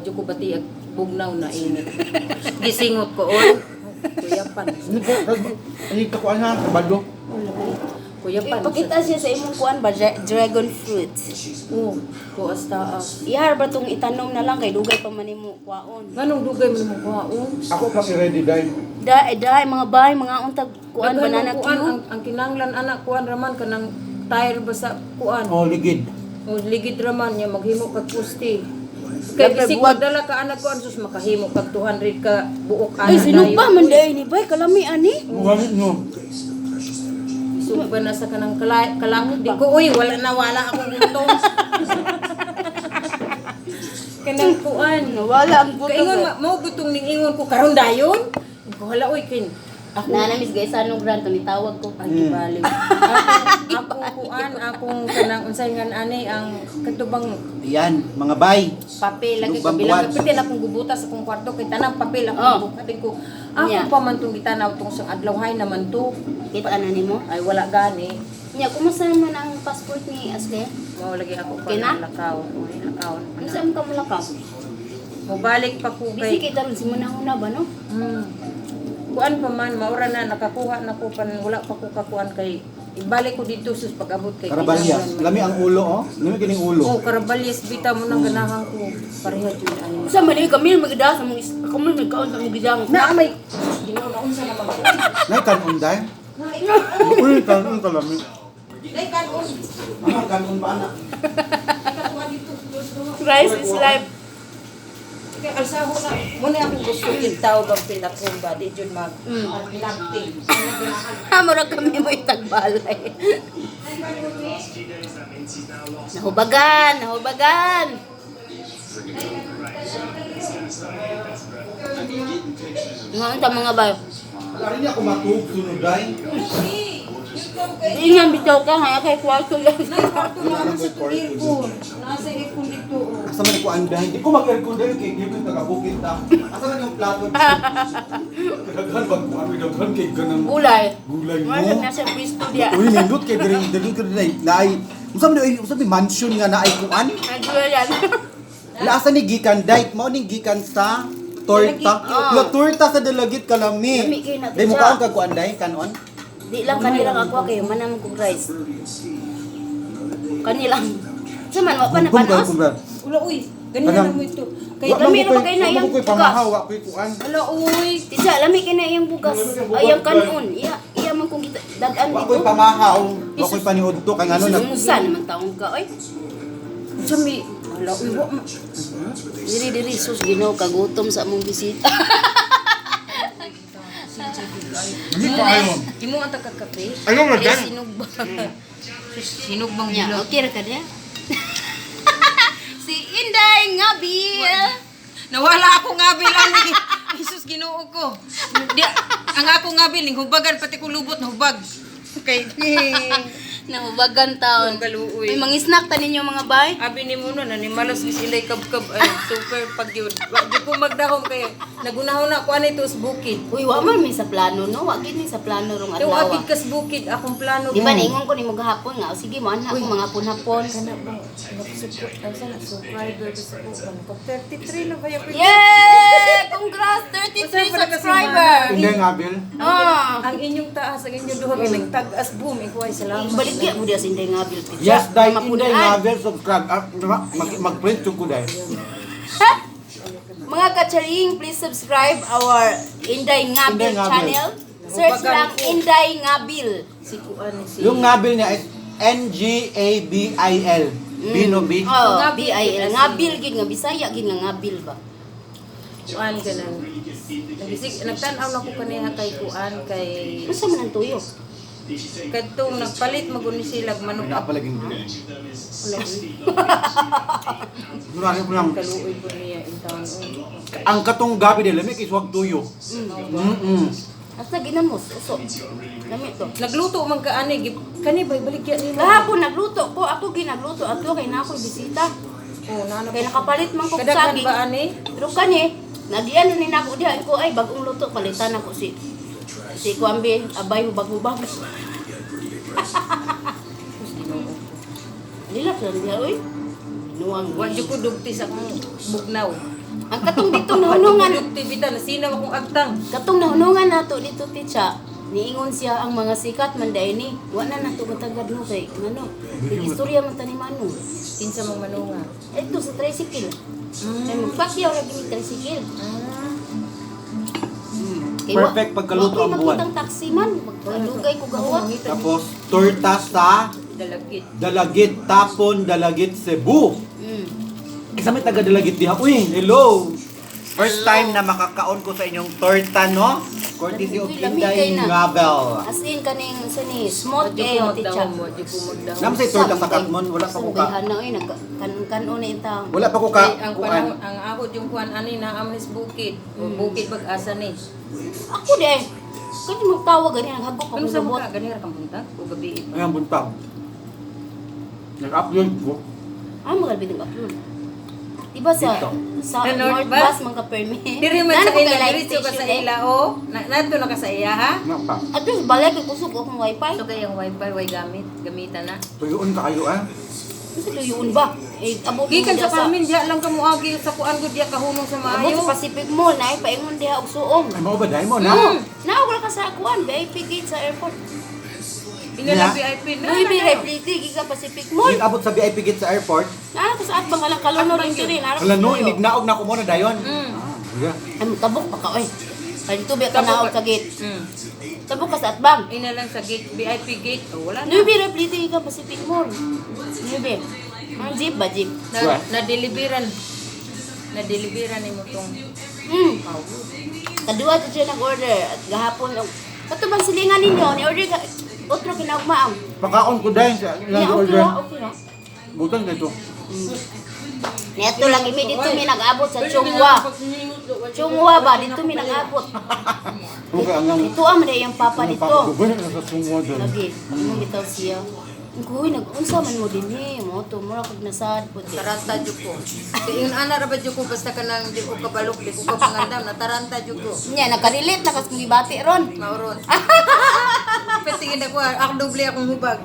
jud ko bati ag bugnaw na init. Gisingot ko oy. Kuyapan. Ay, kakuan ha, kabalo. Kuyapan. Pakita siya sa imong kuan ba, dragon fruit. Oh, ko asta ah. Ihar ba tong itanom na lang kay dugay pa man nimo kuaon. Nganong dugay man mo kuhaon? Ako pang i-ready dahil. Dai dai mga bay, mga untag kuan Daghan banana ng kuan, cue. ang kinanglan anak kuan raman kanang tire ba sa kuan. Oh, ligid. O ligid raman niya maghimo kag pusti. Kay Dapat bisig buwag. magdala ka anak kuan sus makahimo kag 200 ka buok Ay, anak. sinugba man dai ni bay kalami ani. Mugamit no. Sugba na sa kanang kala, kalak di ko uy wala na wala akong gutom. Kanang kuan. Wala ang gutom. Kaingon mao gutong ning ingon ko karon dayon. Ko hala uy kin. Ako Nana Miss Gaysa nung grant ni tawag ko. Ay, gibali. Akong kuan, akong kanang unsay ngan ani ang katubang Ayan, mga bay. papel lagi Lubang kabilang buwan. kapitil akong gubuta sa akong kwarto kay tanang papel akong Oh. gubuhatin ko. Ako Nya. pa man tong gitanaw tong sa adlaw hay naman to. Kita na nimo. Ay wala gani. Nya, kumusta naman ang passport ni Asle? Mao lagi ako pa Okay na? ng lakaw. Uy, lakaw. Unsa man ka mulakaw? Mobalik pa ko Busy kay kay taron si Munahuna ba no? Kuan pa man maura na nakakuha na ko pan wala pa ko kakuan kay ibalik ko dito sus pag-abot kay Karabalyas. kinahanglan man. Lami ang ulo, oh. Lami kining ulo. Oh, karabalyas bita mo nang ganahan ko. Pareha jud ani. Unsa man ni kami magda sa mong kami magkaon sa mong gidang. Na may Ginoo na unsa naman. Nay, kanon day. Uy, kanon kalami. Nay kanon. Ano, kanon ba anak? Rice is life. Kay alsaho na. Muna akong gusto yung tawag ang pinakumba. Di jud mag lagti. Ha, murag kami mo itagbalay. Nahubagan, nahubagan. Nga unta mga bayo. Wala rin ako matuog sunod day. Di nga bitaw ka ha kay kwarto lang. Nay kwarto na ako sa itong aircon. Nasa aircon dito. Oh. Asa man ko anday? Di ko mag-aircon dahil kay di ko taga-bukid ta. Asa man yung plato? Daghan ba ko? Ano daghan kay ganang Gulay. gulay mo? Mga nasa pisto diya. Uy, nindot kay diri diri diri naay naay. Unsa man unsa man mansion nga naay kuan? Nagduyan. Laasa ni gikan diet mao ning gikan sa torta. Oh. La torta sa dalagit kalami. Lami kay na, Day mo tita. kaon ka kuan day kanon? Di lang kanilang ako kay manam kong rice. Kanilang. Sa man wa pa na panos. Ula uy, ganyan Kanang- na mo ito. Kay Wa lami man na ba kayo na iyang ko koy bugas? pamahaw, wa koy kuan. Ala uy. Tisa, lami kay na iyang bugas. Lami kay bugas, Ay, ang kanon. Iya, iya man kung kita dadan Wa koy dito. pamahaw, wa koy paniudto kay ngano nag Unsa naman taong ka oy. Unsa mi ala uy wa Diri diri sus Ginoo kagutom sa among bisita. Hindi ko ayo. Imo ang taga-kape. Ano nga Eh, sinugba. Sus, sinugbang Nya, bilog. okay ra ka diya? Si Inday Ngabil. Nawala ako ngabil ani. Jesus Ginoo ko. Di, ang ako ngabil ning hubagan pati ko lubot na hubag. Kay Nahubagan taon. Galuoy. May mga snack ta ninyo mga bay. Abi ni mo na nanimalos ni sila kabkab ay super pagyud. Wa di ko magdahom kay nagunahon na ko ani to sa bukid. Uy, wa man may sa plano no. Wa gid ni sa plano rong Daw adlaw. akid kas bukid akong plano. Di ba naingon ko nimo gahapon nga, o sige mo anha ko mga hapon-hapon. Kana ba? Nagsupot ang sa subscriber sa ko kan 33 na ba ko. Yay! Congrats 33 Usa pa na kasi subscriber. Hindi nga bil. Ah. Ang inyong taas, ang inyong duha kay nagtag-as boom ikaw ay salamat. Baligya mo diya sa Inday Ngabil. Tita. Yes, dai Inday Mapunan. nga bil subscribe. Ah, mag mag-print ko dai. Mga kacharing, please subscribe our Inday Ngabil Inday Ngabil. channel. Search lang Inday Ngabil. Si kuan si Yung ngabil niya is N G A B I L. B no B. Oh, Ngabil B I L. Ngabil gid nga Bisaya gid nga Ngabil ba. Kuan ganang. Nagisig nagtan-aw na ko kaniha kay kuan kay Unsa man ang tuyo? kadtong nagpalit maguni sila manok Wala pa laging Wala, Murari ko lang. kaluoy po niya in town. Ang katong gabi nila may kiswag tuyo. Asa ginamos uso. Lami to. Nagluto man ka ani kani bay baligya nimo. Kahapon nagluto ko, ako ginagluto ato kay na ako'y bisita. Oh, nana. Kay nakapalit man ko Kadaghan saging. ba ani? Pero kani, nagiano ni nako diha ko ay bagong luto palitan ako si si Kuambi abay hubag-hubag. Lila sa diha oy. Nuang Wa jud ko dugti sa akong bugnaw. Ang katong ditong nahunungan, Produktivita nasinaw akong agtang. katong nahunungan nato dito, Ticha. Niingon siya ang mga sikat man dahil ni. Wa na nato matagad no kay ngano. Istorya man tani mano. Kinsa mang manunga. Ito sa tricycle. Kay magpakyaw ra gini tricycle. Ah. Kay wa- Perfect pagkaluto wa ko'y ang buwan. makitang taxi man, magdugay ko gawa. Tapos, torta sa Dalagit. Dalagit, Tapon, Dalagit, Cebu. Isa may taga Dalagit diha. Uy, hello! First time na makakaon ko sa inyong torta, no? Courtesy of Uy, lami Inday kay na. Ngabel. As in kaning sa ni smooth Wadyo kayo, ko Ticha. magdahom, wadyo ko magdahom. Nam say torta sa Katmon, wala pa ko ka. Hana oy nag kan kanon na intang. Wala pa ko ka. Kay ang Kuan. panahon, ang ako yung kuan ani na amnis bukid. O bukid pag asa ni. Ako di ay. Kaya magtawag gani naghagok Ano ako sa lubot. mga gani ra kang buntag o gabi pa. Ayan, buntag. Nag-upload ko. Ah, magalbit ang upload. Diba sa Dito. sa Sa North North Bus Bus? mga permi. Diri man Nana sa ko kay ila, light diretso ka sa station, eh. ila o. Na, nato na ka sa iya ha. Nga pa. At least balay kay kusog akong wifi. So kay ang wifi way gamit, gamitan na. Tuyuon ka kayo, ah. Unsa tuyuon ba? Eh abot mo Gikan diha sa kamin diha lang kamuagi sa kuan gud diha kahunong sa Abot maayo. sa Pacific Mall na ay paingon diha og suong. Ay, mao ba dahil mo na? Naog ra ka sa kuan VIP gate sa airport. Ina lang VIP na. Uy, bi reply gikan Pacific Mall. Abot sa VIP gate sa airport. Naa ko sa atbang alang Kalonor rin diri. Naa Hala no, inignaog na ko mo na dayon. Mm. Ah, yeah. Ay, tabok pa ka oy. Kay dito ba ka Tabok naog ka. sa gate. Tabok ka sa atbang. Ina lang sa gate, VIP gate. Oh, wala na. Nubi reply ka Pacific Mall. Nubi. Ang jeep ba jeep? Na, na-deliveran. Na-deliveran nimo tong Kaduha to siya nag-order at gahapon og kato bang silingan ninyo ni order ka otro kinaugmaang. Pakaon ko dahil sa Niya ilang okay order. ra, okay ra. Butan na ito. Neto lang imi dito mi nag-abot sa Chungwa. Chungwa ba dito mi nag-abot. Okay, ang ang Dito ah man yung papa dito. Gusto na sa sungwa doon. Lagi, mo bitaw siya. Kuy, nag-unsa man mo dinhi, mo to mura kag nasad po di. Taranta jud ko. Kay ingon ana ra ba jud ko basta kanang di ko kabalok, di ko kapangandam, nataranta jud ko. Nya nakarelate na kas kung gibati ron. Mauron. Patingin ako, ako doble akong hubag.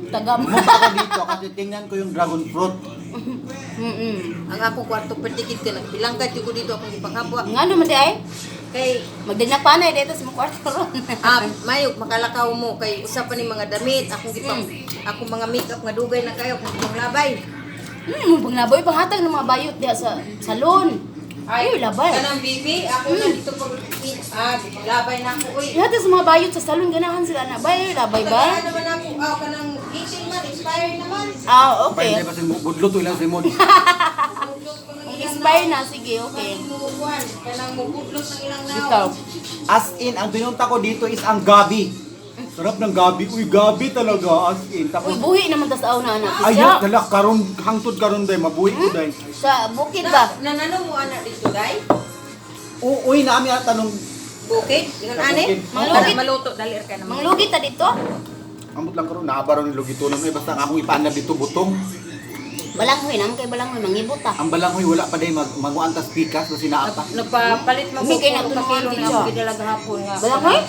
Tagam. Pumunta ako dito kasi tingnan ko yung dragon fruit. Ang akong kwarto pertikit ka nagbilangka jud ko dito akong ipanghabwa. Ngano man di ay? Kay Magdinapanay dito sa mga kwarto ron. ah, mayog makalakaw mo kay usa pa ni mga damit akong gipang akong mga makeup nga dugay na kayo akong gipanglabay. Mo panglaboy panghatag ng mga bayot diha sa salon. Ay, labay. Kanang bibi, ako na dito pag ah, labay na ako uy. Lahat sa mga bayot sa salon ganahan sila na bay, labay ba? Tagahan naman ako, ah, kanang 18 man expire naman. Ah, okay. Pahinay pa si Budlo to ilang simod. Budlot ko ng Kung ilang expire na, sige, okay. Kanang kanang mubudlot ng ilang Dito. naw. As in, ang pinunta ko dito is ang gabi. Sarap ng gabi. Uy, gabi talaga. As in. Uy, Tapos, buhi naman tas aw na anak. ay, Siya. dala, karon, hangtod karon day, mabuhi ko day. Sa bukid ba? Na, nanano mo anak dito day? Uy, naami ang tanong. Bukid? Ingon Sa ani? bukid. Manglugit. Maluto dali ra ka na. Manglugi ta dito? Amot lang karon, naabaron ni Lugitunon. Uy, basta ang akong ipaanab dito, butong. Balanghoy naman kay balanghoy mangibot ta. Ang balanghoy, wala pa day, manguan tas pikas, basta naa pa. Nagpapalit mo Umi ko kay ka natunuan, kilo na teacher. ako gidala gahapon nga. Balanghoy?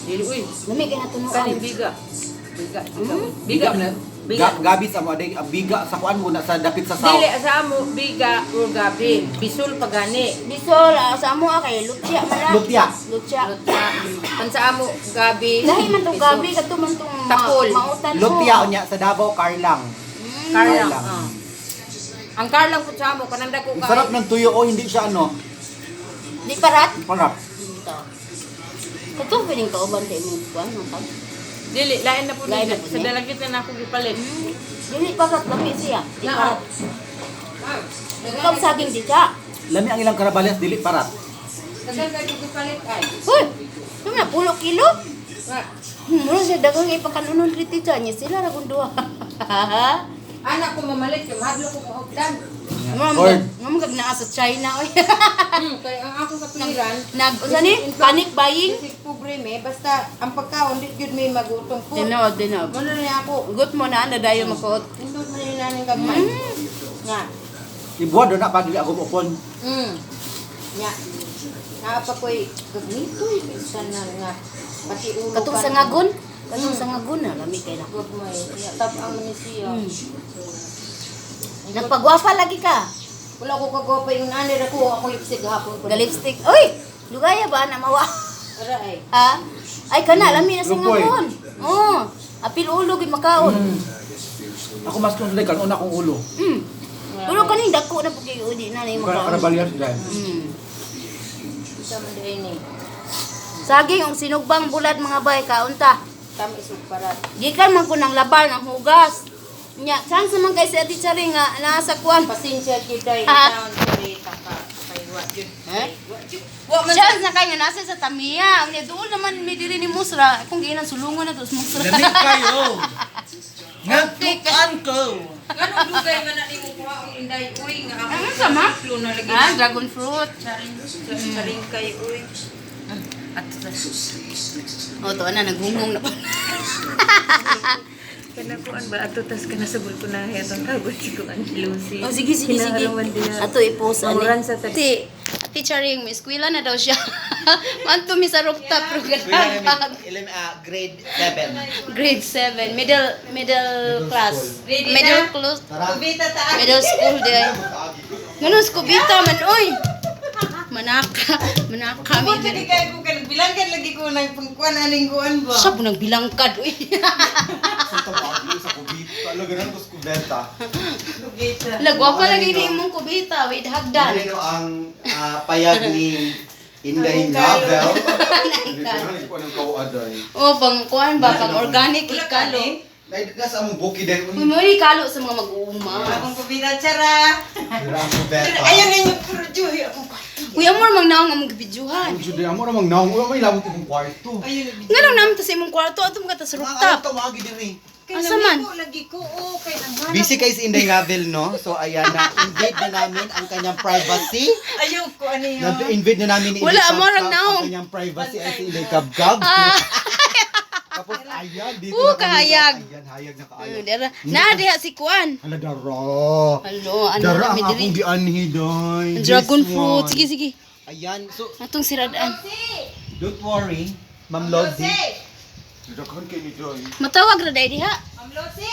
Dili uy. Lami kay natunuan. Kaning biga. Biga. Biga Biga. na. Biga. Gabi sa mo, aday, ang biga sa kuan mo na sa dapit sa Dili south. sa amo biga or gabi. Bisul pagani. Bisol, ah, sa amo ah, kay lutya man lang. Lutya. Lutya. Pan sa amo gabi. Lahi man tong Bisul. gabi kadto man tong Tapol. mautan mo. Lutya unya sa Davao, Carlang. Karlang. Karlang. Ah. Ang karlang po sa amo kanang dako Ang ka. sarap ng tuyo, oh, hindi siya ano. Di parat. Parap. Ito. Katong pining kauban kay imong kuan man tag. Dili lain na po Lain na dili. po Sa ni. dalagit na ako gipalit. Dili parat lami siya. Di Na. parat. Ikaw saging di siya. Lami ang ilang karabalyas, dili parat. Tagal kayo gipalit ay. Hoy, tama na pulo kilo. Nga. Mura siya daghang ipakanunon riti siya niya sila ra kung duha. Anak ko mamalit kay mahadlok ko kahugdan. Lord. Ma'am kag naa sa China oy. Kay ang ako kapiran Nag unsa ni? Panic buying? Kasi pobre me, basta ang pagkaon di gyud may magutom ko. Tinood, tinood. Muna na ako. Gut mo na ana dayon makuot. Indot man yun naning gagmay. Nga. Ibuwa doon na pa, dili ako upon. Nya. Naa pa ko'y gagnitoy bisan na nga. Pati ulo Katong pa. sangagon, katong sangagon na lami kay na. Gagmay. Nya tap ang ni siya. Nagpagwapa lagi ka. Wala ko kagwapa yung nanay ako, akong lipstick hapon ko. Ga lipstick. Oy, lugaya ba na mawa? Ara ay. Ha? Ay kana lami na sa Lupoy. ngapon. Oh, apil ulo gid makaon. Ako mas kung kan una akong ulo. Pero kaning dako na pud kayo di na na Kaya makaon. karabalyan sila. Sa man diri ni. Saging ang sinugbang bulad mga bay kaon ta. Tama isugparat. Gikan man ko ng labar ng hugas. Nya, chance man kay si Ate Charing nga naa sa kuan. Pasensya gyud day Ah. taon diri taka kay wa jud. Eh? Wa jud. Wa man Chance na kayo nga nasa sa Tamiya. Nya doon naman mi diri ni Musra. Kung giinan sulungon na to sa Musra. Lamig kayo. Nagtukan ko. Nganong dugay man na nimo kuhaon Inday uy nga ako. Ano sa ma? Plo na lagi. Ah, dragon fruit. Charing charing kay uy. At sa Oh, to na naghungong na pa. Kanakuan ba ato tas kana sa bulkunahe atong tawag si kuan Lucy. Oh, sige, sige, sige. Ato i-post ani. Mahuran sa Si Ate Charing, may eskwela na daw siya. Manto mi sa rooftop program. Grade 7. Grade 7, middle middle class. Ready Middle na? class. Kubita ta. Middle school di ay. Ngano skubita man oy. Manaka, manaka mi. Buto di kay ko kan bilangkan lagi ko nang pangkuan aning kuan ba. Siya po nang bilangkad uy. Sa tabagi sa kubita. Alo, ganun ko sa kubeta. Kubita. Lagwa pa lagi ni imong kubita with hagdan. Ano ang payag ni Inday Novel? Hindi ko anong kauaday. Oh, pang kuan ba pang organic Wala ka ikalo. ni. Nasa among buki din. Uy, mo ikalo sa mga mag-uuma. Akong kubita chara. Dira ang kubeta. Ayun na yung puro juhi akong kwarto. Uy, amor mang naong among gibidyuhan. Ang juday, amo ramang naong. Wala may labot imong kwarto. Ayun. Nganong naman ta sa imong kwarto ato mga ta sa rooftop. Ang tawagi diri. Kay Asa man? namigo lagi ko oh kay nang hanap. Busy kay si Inday Novel, no? So, ayan na. Invade na namin ang kanyang privacy. Ayaw ko ano yun. Na-invade na namin ni Inday Wala, amo Kabkab rang naong. ang kanyang privacy ay si Inday Kabkab. Tapos, ayan, dito na kami. Kahayag. Ayan, hayag na Ay, kaayo. dara. Na diha si kuan. Hala, dara. Halo, ano Dara na ang mi diri? akong gianhi, doy. Ang Dragon This fruit. one. Sige, sige. Ayan, so, Atong siradaan. don't worry, Ma'am Lozzy. Daghan kay ni Joy. Matawag ra dai diha. Ma'am Lucy!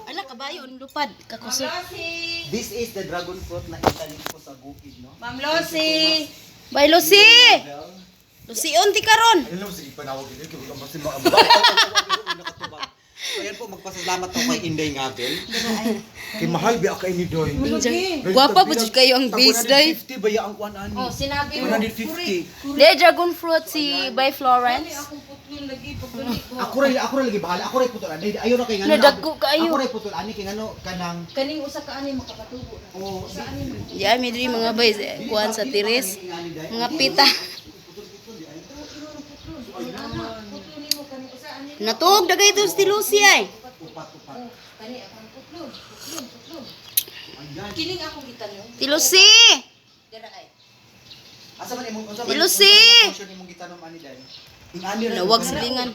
Ala kabayo ang lupad kakusot. Lucy! This is the dragon fruit na itanim ko sa bukid, no? Ma'am Lucy! Bye Lucy. Lucy unti karon. Ayun lang, sige, panawag yun. Kaya baka mas maamba. So, ayan po, magpasalamat ako kay Inday Ngabel. Kay mahal ba kay ni Doy? Gwapa po jud kayo ang base day. 150 ba ya ang kuan ani? Oh, sinabi mo. 150. De dragon fruit si by Florence. Akong putlon lagi pagdali ko. Ako ra lagi bahala. Ako ra putol ani. Ayo ra kay ngano. Nadagko kaayo. Ako ra putol ani kay ngano kanang Kaning usa ka ani makapatubo na. oh, Di ay mi diri mga bay kuan sa tiris. Mga pita. Natuog dagay ito si Lucy ay. Kani akong putlon, putlon, putlon. Kining akong gitanom. Ti Lucy. Dira ay. Asa man imong unsa man Lucy! unsa man imong gitanom ani day? Ingani ra. Nawag silingan.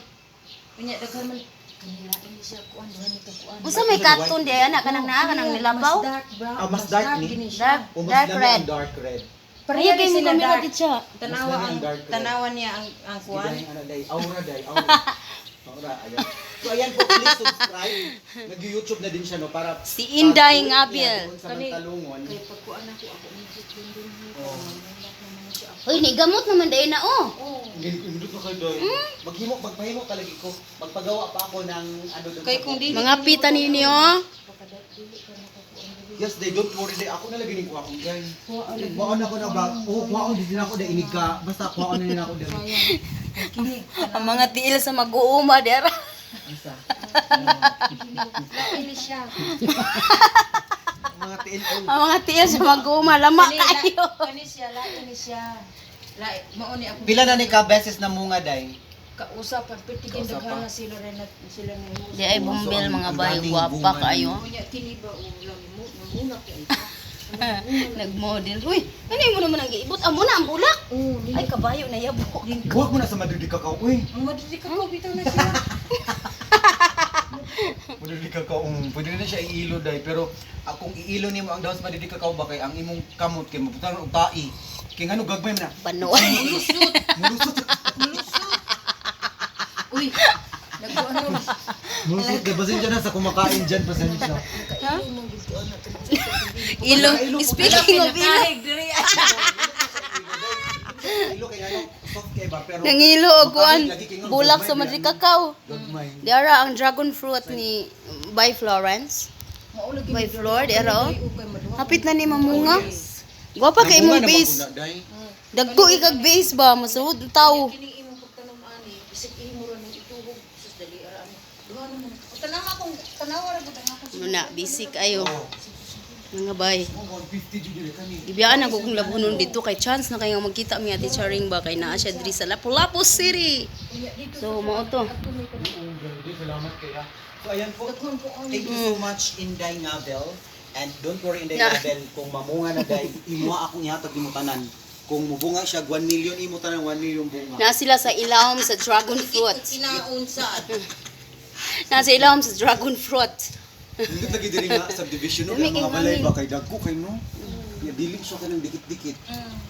Unya daghan man kanila ini siya kuan duha ni ka kuan. Unsa may katon di ay anak kanang naa kanang nilabaw? Mas dark brown. Ah, mas dark ni? gini siya. Dark, O mas dark lami red. ang dark red. Pareha kay mo sila kami dark. na siya. Tanawa Mas lami ang ang dark red. tanawa niya ang kuan. Sige, ano day, aura day, aura. Aura, ayan. So ayan po, please subscribe. Nag-YouTube na din siya no para Si Inday pag-uwi niya Ngabil. doon sa Mantalungon. Kay pagkuan ako ako ni dun dun. Uy, ni gamot naman dahil na oh. Oh. Hindi ko kayo doy. Maghimo, magpahimo talaga ko. Magpagawa pa ako ng ano doon. Kay sa kung dili Mga pita ninyo. Yes, they don't worry. Day. Ako na lagi ni kuha kong guys. Kuha na ako na ba? Oh, kuha din ako dai inig ka. Basta kuha na nila ako dai. Ang mga tiil sa mag-uuma dera. Isa. Lain ni siya. Mga tiil oh. Ang mga tiil sa mag-uuma lama kayo. Kani siya, lain ni siya. Lain mao ni ako Pila na ni ka beses na munga day? kausapan pertigin Kausap daghan pa. na sila rin na sila na mo. Di ay bumbel So, mga ang bay, daming gwapa bunga kayo. Unya kini ba o lami mo namuna ko ito. Nag-model. Uy, ano mo naman ang giibot? Amo na ang bulak. Oh, ni Ay kabayo na yabo. Huwag mo na sa Madrid kakao. Uy, ang madali ka ko bitaw na siya. Madrid kakao. Pwede na siya iilo day pero akong iilo nimo ang dahon sa Madrid kakao ba kay ang imong kamot kay mabutang og tai. Kay ngano gagmay man na. Panoy. Mulusot. Uy, nagkuano. Musik, pasensya na sa kumakain dyan, pasensya. Ilo. Speaking of ilo. Kahig diri. Ilo kay ano, soft kay ba, pero Nangilo og kuan. Lagi kay nga, Bulak sa gagmay, Madrid Cacao. Gagmay. Diara ang dragon fruit ni by Florence. By Flor, diara oh. Hapit na ni mamunga. Gwapa kay imong Namunga na ba base. kuna, day? Dagko ikag base ba masuod tawo. Kining imong pagtanom ani, bisag imo ra nang ituhog sus dali ara ani. Duha naman. Tanawa akong tanawa ra gud ang akong Muna basic ayo. Mga bay. Oh, 150 jud dili kani. Gibiyaan ako kung labunon dito kay chance na kayo magkita mi Ate Charing ba kay naa siya diri sa Lapu-Lapu City. So mao to. Oo, grabe, salamat kay ha. So ayan po, thank you so much, Inday Ngavel. And don't worry, Inday Na. Ngavel, kung mamunga na day, imuha akong ihatag nimo tanan. Kung mubunga siya, 1 million, imo tanan 1 million bunga. Naa sila sa ilawom sa dragon fruit. Kinaunsa. Naa sa ilawom sa dragon fruit. Hindi lagi diri nga subdivision no, Dami kay mga kay balay hangin. ba kay dagko kay no. Ya dili siya kanang dikit-dikit.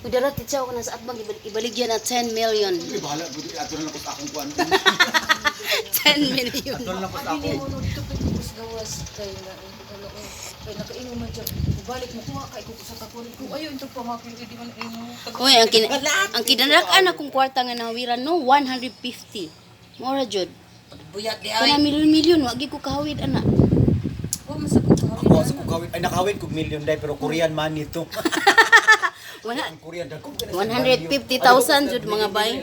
Udara titsaw ko na sa atbang ibaligyan na 10 million. Uy, bahala gud ato na lang ko sa akong kuan. 10 million. Ato na lang ko sa Abi akong. nimo no dito pud ko sa gawas kay na ano kay nakaingon man siya balik mo kuha kay ko sa kakon ko ayo into pamapil di man imo. Uy, ang kinadak-an akong kwarta nga nahawiran no 150. Mora jud. Buyat di Kana ay. milyon-milyon wa gyud ko kahawid ana. Wa man sa ko Ako sa kong kawin, ay nakawin kog million day pero Korean money to. Wala Ang Korean dagko kay 150,000 jud mga bay.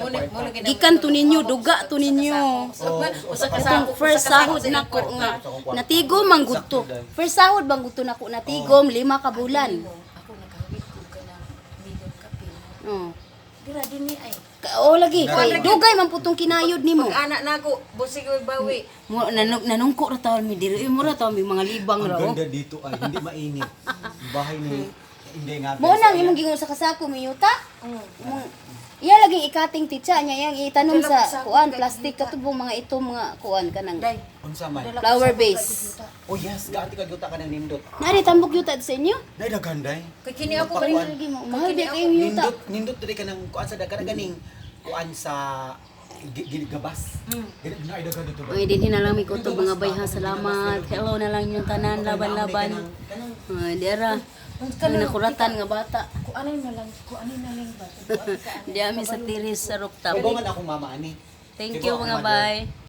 Gikan to ninyo, duga to ninyo. Katong first sahod nako nga natigom man gud to. First sahod bang gud to nako natigom 5 ka bulan. Ako nakahawid ko kanang million kapil. Oh. Dira dinhi ay. O lagi kay dugay man putong kinayod nimo. Anak nako busig oy bawi. Mo nanungko ra tawon mi diri, mo ra tawon mi mga libang Ang ra oh. ganda dito ay hindi mainit. Ang bahay ni Inday Ngavel. Mo nang imong gingon sa kasako miyuta. Imong iya laging ikating titsa niya yang itanom sa kuan plastic katubong mga ito mga kuan kanang Day. Unsa man? flower base. Oh yes, gaanti kag yuta ka ng nindot. Nari tambok yuta sa inyo? Day daghan day. Kay kini ako Pakuan. Lagi mo mahal ba kayong yuta? Nindot nindot diri ka ng kuan sa daghan ganing kuan sa gabas. Gani na ay daghan dito ba? Uy, din na lang mi kutob mga bay ha. Salamat. Hello na lang yung tanan laban-laban. Ay, dira. Ang nakuratan nga bata. Ku anay na lang, ku anay na lang ba. Di ami sa tiris sa rooftop. Kabaw man akong mama ani. Thank you mga bay.